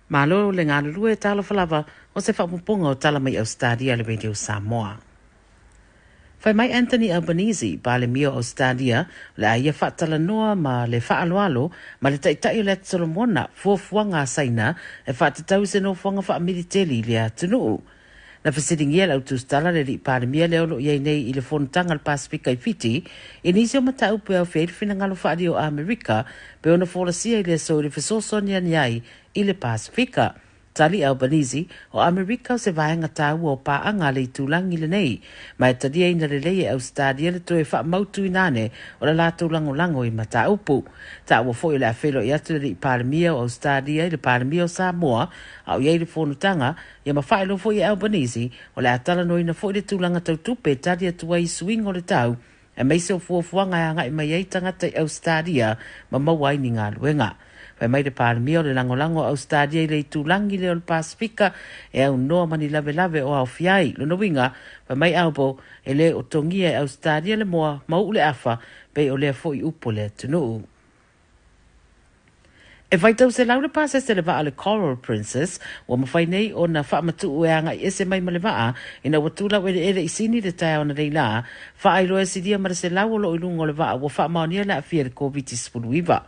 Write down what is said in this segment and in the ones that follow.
Malo le galulue, talofa lava, o se faaopoopoga o tala mai Ausetalia a le Radio Samoa. Fai mai Anthony Albanese, Palemia o Ausetalia, o le a ia faatalanoa ma le faaaloalo ma le Taitai o le Atu Solomona fuafuaga a Saina e faatatau i se nofoaga faamiliteli i lea atunuu. Na fesiligia e le autusitala le alii Palemia lea o lo o i ai nei i le Fonotaga a le Pasefika i Fiti i nisi o mataupu e aofia ai le finagalo faaalia o Amerika pei ona folasia i le aso i le fesoasoani ai i le Pasefika. Tali Albanese, o Amerika o se vaega taua o paaga a le itulagi lenei, ma e taliaina lelei e Ausetalia le toe faamautuina ane o le latou lagolago i mataupu. Taua foi o le a feiloai atu le alii Palemia o Ausetalia i le Palemia o Samoa a o i ai le fonotaga, ia ma faailoa foi e Albanese o le a talanoaina foi le tulaga tau tupe e tali atu ai i suiga o le tau, aemaise o fuafuaga e agai mai ai tagata i Ausetalia ma maua ai ni galuega. Fai mai le Palemia o le lagolago a Ausetalia i le itulagi lea o le Pasefika e aunoa ma ni lavelave o aofia ai. Lona uiga, fai mai Albo, e le o togia e Ausetalia le moa ma uu le afa, pei o lea foi upu a le atunuu. E faitau selau le pasese le vaa o le Coral Princess ua mafai nei ona faamatuu e agai ese mai ma le vaa ina ua tu laueleele i Sini le taeao ananei lā, faailoa e silia ma le selau o lo o i luga o le vaa ua faamaonia le aafia i le Koviti-19.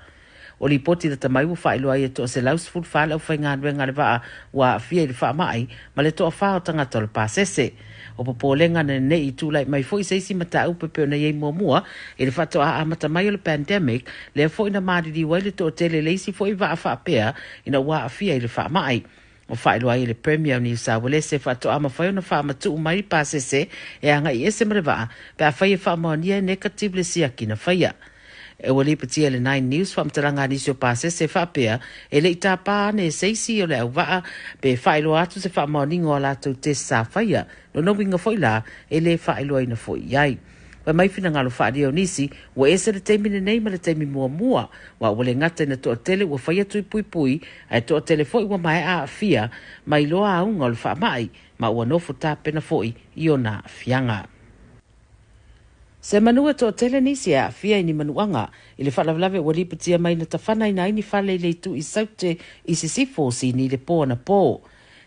O lipoti lata mai ua faailoa ai e toa 114 le aufaigaluega a le vaa ua aafia i le faamai ma le toafa o tagata o le pasese. O popolega na ne i tulai mai foi se isi mataupu e pei ona i ai muamua i le faatoa amata mai o le pandemic, lea foi na maliliu ai le toatele i le isi foi vaa faapea ina ua aafia i le faamai. Ua faailoa ai e le Premier o Niu Sauelese faatoa mafai ona faamatuu mai pasese e agai ese ma le vaa pe afai e faamaonia e negative le siaki na faia. E ua lipotia e le Nine News faamatalaga a nisi o pasese faapea e le i tapa ane e se isi o le auvaa pe faailoa atu se faamaoniga o a latou test sa faia. Lona uiga foi la, e le faailoaina foi i ai. Fai mai finagalo faaalia o nisi, ua ese le taimi lenei ma le taimi muamua, aua ua le gata ina toatele ua faia tui puipui, ae toatele foi ua maea aafia mai loa auga o le faamai, ma ua nofo tapena foi i ona aafiaga. Se manu e toatele nisi e aafia i ni manuaga i le faalavelave ua lipotia mai na tafanaina ai ni fale i le itu i Saute i Sisifo o Sini i le po anapo.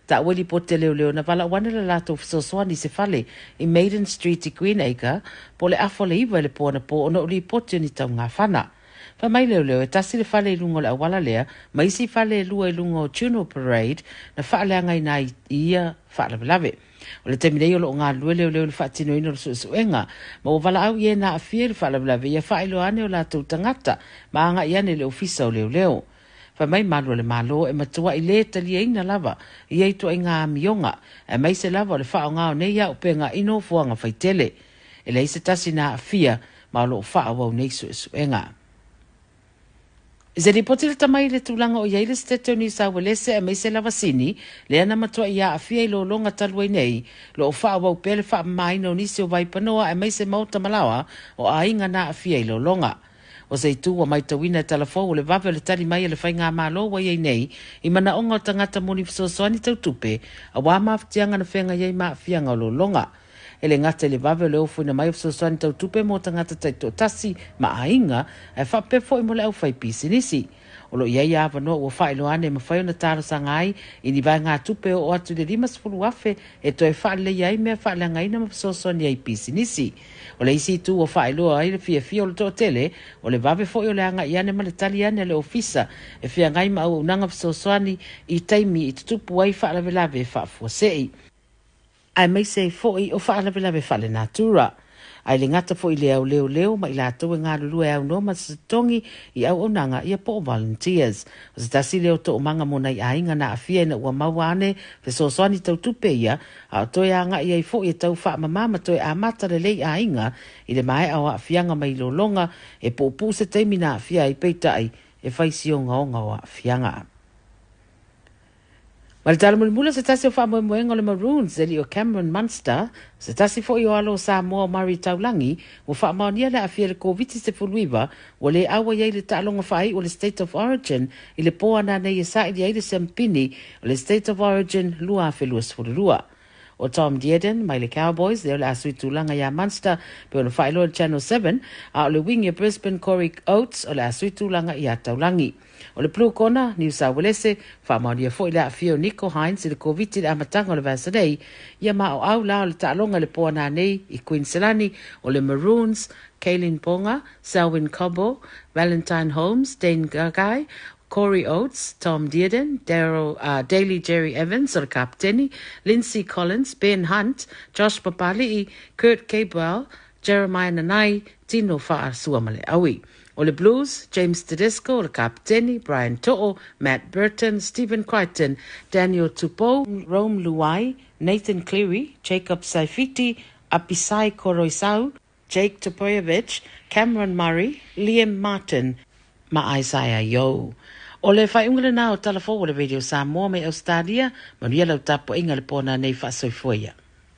Taua i lipoti a leoleo na valaau ane le latou fesoasoani i se fale i Maiden Street i Greenacre po o le afa o le 9 i le po anapo ona o lipoti o ni taugafana. Fai mai leoleo e tasi le fale i luga o le auala lea ma isi fale e lua i luga o Tunnel Parade na faaleagaina ai i ia faalavelave. O le taimi nei o lo o galulue leoleo i le faatinoina o le suesuega, ma ua valaau i e na aafia i le faalavelave ia faailoa ane o latou tagata ma agai ane i le ofisa o leoleo. Fai mai malu a le Malo e matuai le taliaina lava ia ituaiga amioga, aemaise lava o le faaaoga o nei auupega i nofoaga faitele. E leai se tasi na aafia ma o lo o faaauau nei suesuega. I se lipoti lata mai i le tulaga o i ai le Setete o Niu Sauelese aemaise lava Sini, lea na matuai aafia i lologa talu ai nei, lo o faaauau pea le faamamaina o nisi o vaipanoa aemaise maota malaoa o aiga na aafia i lologa. O se itu ua maitauina e Talafou o le vave o le tali mai a le faigamalo ua i ai nei i manaoga o tagata mo ni fesoasoani tau tupe aua mafatiaga na feagai ai ma aafiaga o lologa. E le gata i le vave o le ofoina mai o fesoasoani tau tupe mo tagata taitoatasi ma aiga, ae faapea foi mo le aufaipisinisi. O lo o i ai avanoa ua faailoa ane e mafai ona talosaga ai i ni vaegatupe e oo atu i le 50,000 e toe faaleleia ai mea faaleagaina ma fesoasoani ai i pisinisi. O le isi itu ua faailoa ai le fiafia o le toatele, o le vave foi o le agai ane ma le tali ane a le ofisa e feagai ma auaunaga fesoasoani i taimi i tutupu ai faalavelave faafuasei. Aemaise ai foi o faalavelave faalenatura. Ae le gata foi i lea o leoleo ma i latou e galulue aunoa ma se totogi i auaunaga ia po o volunteers. O se tasi lea o toomaga mo nai aiga na aafia ina ua maua ane fesoasoani tau tupe ia, a o toe agai ai foi e tau faamama ma toe amata lelei aiga i le maea o aafiaga mai lologa e puupuu se taimi na aafia ai peitai e fai si ogaoga o aafiaga. Ma le tala mulimuli o se tasi o faamoemoega o le Maroons e alii o Cameron Munster, o se tasi foi o alo o Samoa o Murray Taulagi, ua faamaonia le aafia i le Koviti-19, ua le auai ai i le taaloga faaiu o le State of Origin i le po ananei e saili ai le siamupini o le State of Origin 2022. O Tom Dearden mai le Cowboys lea o le a sui tulaga ia Munster pei ona faailoa e le Channel 7, a o le wing ia Brisbane Corey Oates o le a sui tulaga ia Taulagi. O le Blue Corner, Niu Sauelese, faamaonia foi le aafia o Nicho Hynes i le Koviti i le amataga o le vaiaso nei, ia ma o au la o le taaloga i le po ananei i Queensland, o le Maroons, Kaylin Ponga, Selwyn Cobbo, Valentine Holmes, Dane Gagai, Corey Oates, Tom Dearden, Daryl, Daly Jerry Evans o le kapeteni, Lindsay Collins, Ben Hunt, Josh Papali'i, Kurt Capewell, Jeremiah Nanai, Tino Fa'asuamaleaui. O le Blues, James Tedesco o le kapeteni, Brian To'o, Matt Burton, Stephen Crichton, Daniel Tupou, Rome Luai, Nathan Cleary, Jacob Saifiti, Apisai Koroisau, Jake Trbojevic, Cameron Murray, Liam Martin ma Isaiah Yeo. O le faaiuga lena o Tala Fou o le Radio Samoa mai Ausetalia, manuia lau tapuaiga le po nanei faasoifua ia.